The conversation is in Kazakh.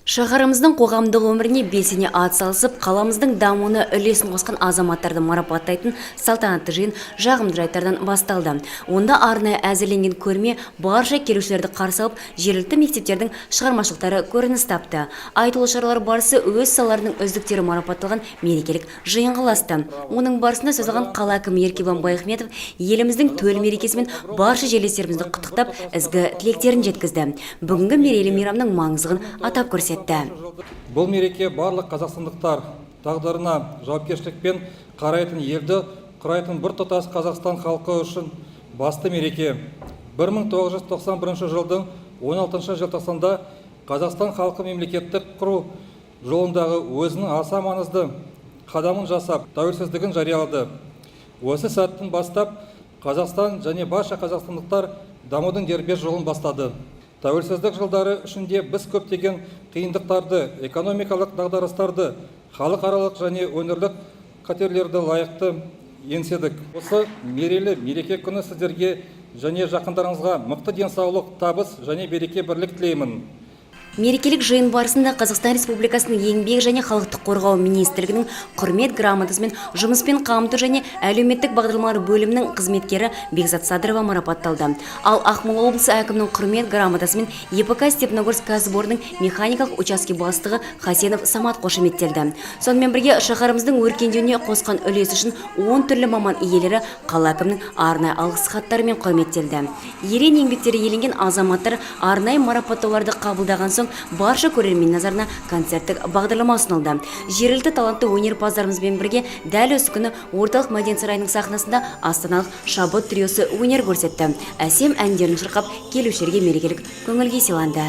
Шаһарымыздың қоғамдық өміріне белсене атсалысып, қаламыздың дамуына үлесін қосқан азаматтарды марапаттайтын салтанатты жиын жағымды жайттардан басталды. Онда арнайы әзірленген көрме барша келушілерді қарсы алып, жергілікті мектептердің шығармашылықтары көрініс тапты. Айтулы шаралар барысы өз салаларының үздіктері марапатталған мерекелік жиынға ұласты. Оның барысында сөз алған қала әкімі Еркебұлан Баяхметов еліміздің төл мерекесімен барша жерлестерімізді құттықтап, ізгі тілектерін жеткізді. Бүгінгі мерейлі мейрамның маңыздылығын атап көрсетті. Бұл мереке барлық қазақстандықтар тағдырына жауапкершілікпен қарайтын, елді құрайтын біртұтас Қазақстан халқы үшін басты мереке. 1991 жылдың 16 желтоқсанда Қазақстан халқы мемлекеттік құру жолындағы өзінің аса маңызды қадамын жасап, тәуелсіздігін жариялады. Осы сәттен бастап Қазақстан және барша қазақстандықтар дамудың дербес жолын бастады. Тәуелсіздік жылдары ішінде біз көптеген қиындықтарды, экономикалық дағдарыстарды, халықаралық және өңірлік қатерлерді лайықты еңсердік. Осы мерейлі мереке күні сіздерге және жақындарыңызға мықты денсаулық, табыс және береке, бірлік тілеймін. Мерекелік жиын барысында Қазақстан Республикасының Еңбек және халықты қорғау министрлігінің Құрмет грамотасымен жұмыспен қамту және әлеуметтік бағдарламалар бөлімінің қызметкері Бекзат Садырова марапатталды. Ал Ақмола облысы әкімінің Құрмет грамотасымен ЕПК Степногорск кәсіпорнының механикалық учаске бастығы Хасенов Самат қошеметтелді. Сонымен бірге шаһарымыздың өркендеуіне қосқан үлесі үшін 10 түрлі маман иелері қала әкімінің арнайы алғыс хаттарымен құрметтелді. Ерен еңбектері еленген азаматтар арнайы марапаттауларды қабылдаған соң, барша көрермен назарына концерттік бағдарлама ұсынылды. Жергілікті талантты өнерпаздарымызбен бірге дәл осы күні Орталық мәдениет сарайының сахнасында астаналық «Шабыт» триосы өнер көрсетті. Әсем әндерін шырқап, келушілерге мерекелік көңіл күй сыйланды.